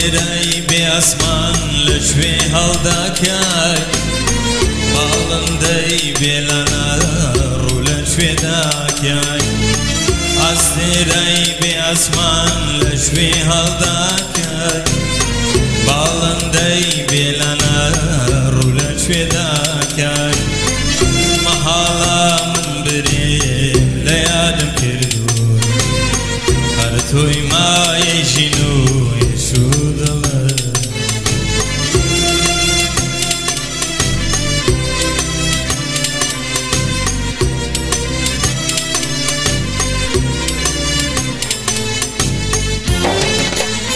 ئەستێرەی بێ ئاسمان لە کوێ هەڵدەکەی؟ باڵندەی بێ لانە ڕوو لە کوێ دەکەی؟ ئەستێرەی بێ ئاسمان لە کوێ هەڵدەکەی؟ باڵندەی بێ لانە ڕوو لە کوێ دەکەی؟ مەحاڵە من برێم لە یادم کردووی، هەر تۆی مایەی ژین و ئێش و دڵم.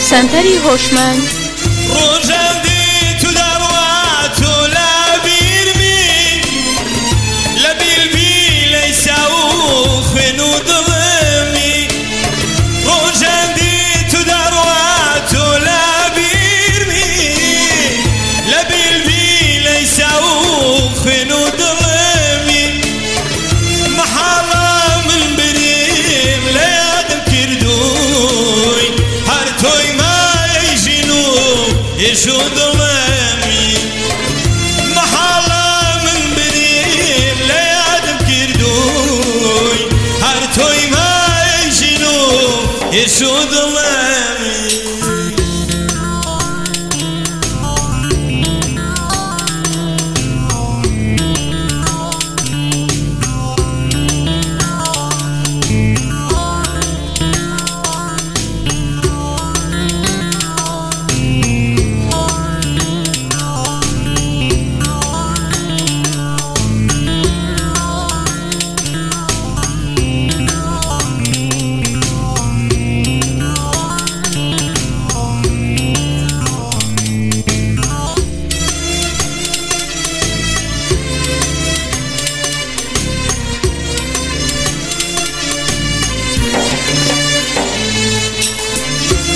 سەنتەری هۆشمەند. ڕۆژان دێت و دەڕوات و لە بیرمی، لە بیلبیلەی چاو و خوێن و دڵمی. ڕۆژان دێت و دەڕوات و لە بیرمی، لە بیلبیلەی چاو و خوێن و دڵمی. مەحاڵە من بریم لە یادم کردووی، هەر تۆی مایەی ژین و ئێش و دڵمی. مەحاڵە من بریم لە یادم کردووی، هەر تۆی مایەی ژین و ئێش و دڵمی.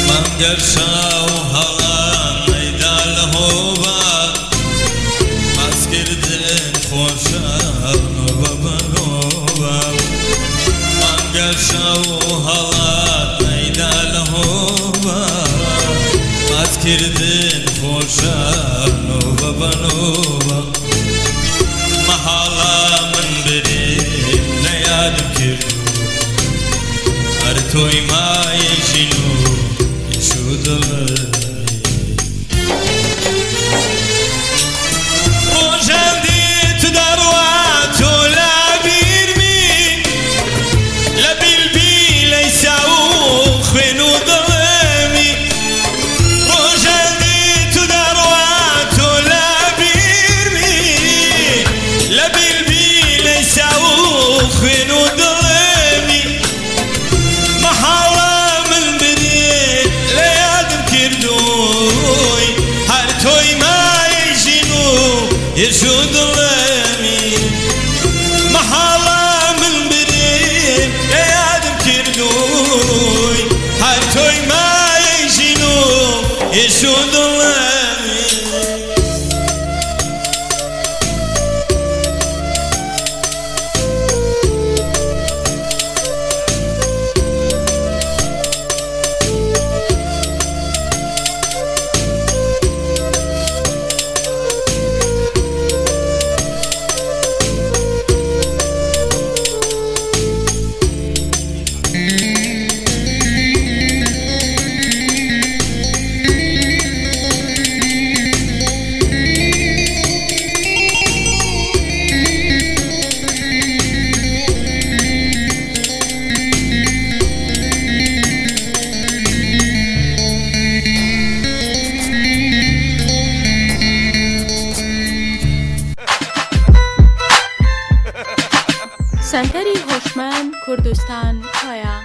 مانگەر شاو هەڵان مەیدا لە هۆبە، ماسکردن خۆشە نۆبە بە نۆبە. مانگەر شاو هەڵات مەیدا لە هۆبە، ماسکردن خۆشە نۆبە بە نۆبە. مەحاڵە من برێم لە یادم کردوو، هەر تۆی مایەی ژین و ئێش و دڵمی. ڕۆژان دێت و دەڕوات و لە بیرمی، لە بیلبیلەی چاو و خوێن و دڵمی. ڕۆژان دێت و دەڕوات و لە بیرمی، لە بیلبیلەی چاو و خوێن و دڵمی. مەحاڵە من برێ لە یادم کردووی، هەر تۆی مایەی ژین و ئێش و دڵمی. مەحاڵە من برێ لە یادم کردووی، هەر تۆی مایەی ژین و ئێش و دڵمی. سەنتەری هۆشمەند کوردستان کۆیە.